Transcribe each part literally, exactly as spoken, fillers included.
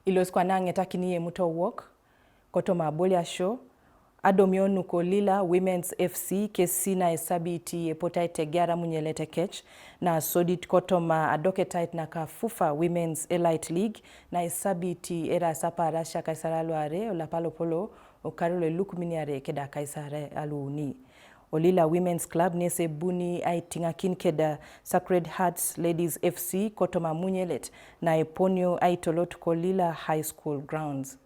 Ilosi kwana aŋetakini yemuto wok kotoma aboliasio, adomio nuko Lila Women's F C kesi na esabiti epotu aitegear amunyelet kec na sodit kotoma adoketait naka FUFA Women's Elite League na esabiti eraas apaarasia akaisare luarei olapa lopolo okaru lo ilukumin iare keda akaisare aluuni. O Lila Women's Club nesi ebuni aitiŋakin keda Sacred Hearts Ladies F C kotoma amunyelet na eponio aitolot ko Lila High School grounds.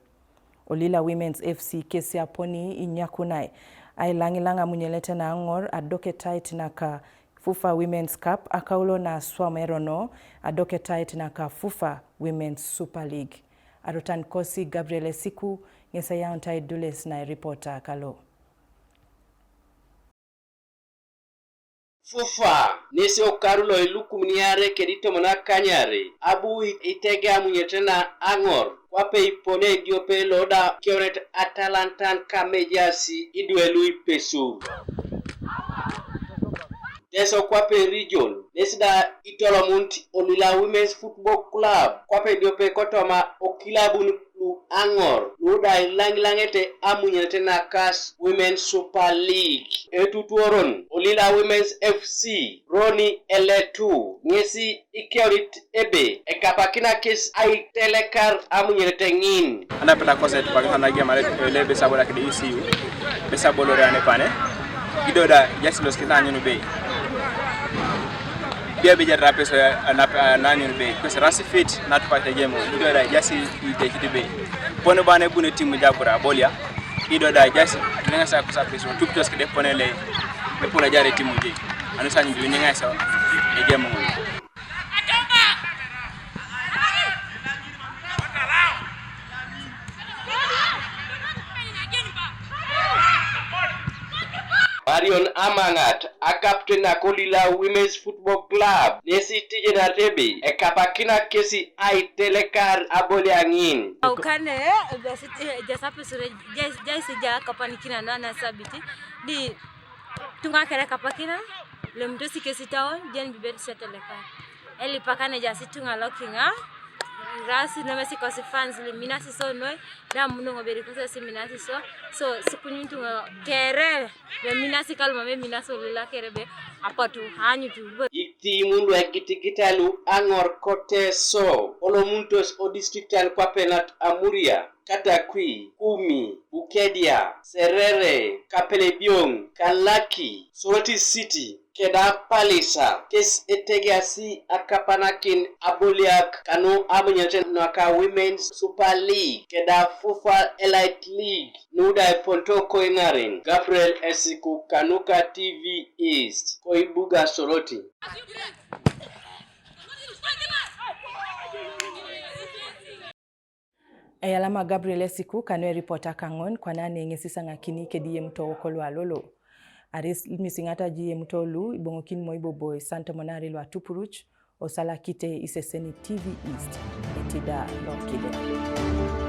O Lila Women's F C kesi aponi inyakunai ailaŋilaŋ amunyelet na aŋor adoketait naka FUFA Women's Cup, akaulo na aswam erono adoketait naka FUFA Women's Super League. Arotan kosi Gabriel Esiku, ŋesi eyaunit aidules na eripota kalo. FUFA nesi okaru lo ilukumin iare kedi tomon akanyare abu i- itege amunyet na aŋor kwape ipone ediope loda keunet atalantan kamejasi idwe lu ipesur. Teso kwape region nesi da itolomunit o Lila Women's Football Club kwape ediope kotoma okilabun lu aŋor lu da ilaŋilaŋete amunyenete nakas Women's Super League. Etutuoron o Lila Women's F C Roni Eletu ŋesi ikeunit ebe ekapakina kes aitelekar amunyenete ŋin. Anapeta koset pakisana giamare ele besa bola kede E C U, besa bolore anepane. Ido da jasi los kita anyunu bei. Bia beja rape so ya anap anyunu bei. Kos rasi fit na tupak te jemo. Ido da jasi ite kiti bei. Pone bane bune timu jabura bolia. Ido da jasi nengasa kusa peso tuptos kede pone le. Epula jare timu je. Anu sanyu bi nengasa e jemo. Marion Amaŋat, akapten nako Lila Women's Football Club, nesi tijenat ebe ekapakina kesi aitelekar aboliaŋin. Kane ejasapisure jaisi ja kapanikina nana sabiti di tunga kere kapakina lemtosi kesi taon jen bibet setelekar. Elipakana ejaasi ituŋa lokiŋa, rasi nomesi kosi fans liminasi so noi, da munuŋo beri kosi siminasi so, so sikunyun tuŋa kere be minasi kaluma be minasi olila kere be apatu anyutu be. Itimun lu egitigita lu aŋor kote so olomuntos o distriktan kwape nat Amuria, Katakwi, Kumi, Bukedia, Serere, Kapelebioŋ, Kalaki, Soroti City, keda Palisa kes etegeasi akapanakin aboliak kanu amunyete naka Women's Super League keda FUFA Elite League nuda eponto koiŋaren. Gabriel Esiku kanuka T V East koibuga Soroti. Eyalama Gabriel Esiku kanu eripota kaŋon kwana neŋesi saŋakini kedi yemuto wokolu alolo. Aris misiŋata ji yemuto lu iboŋokin mo ibobo isantomonari lu atupuruc osalakite iseseni T V East etida lokide.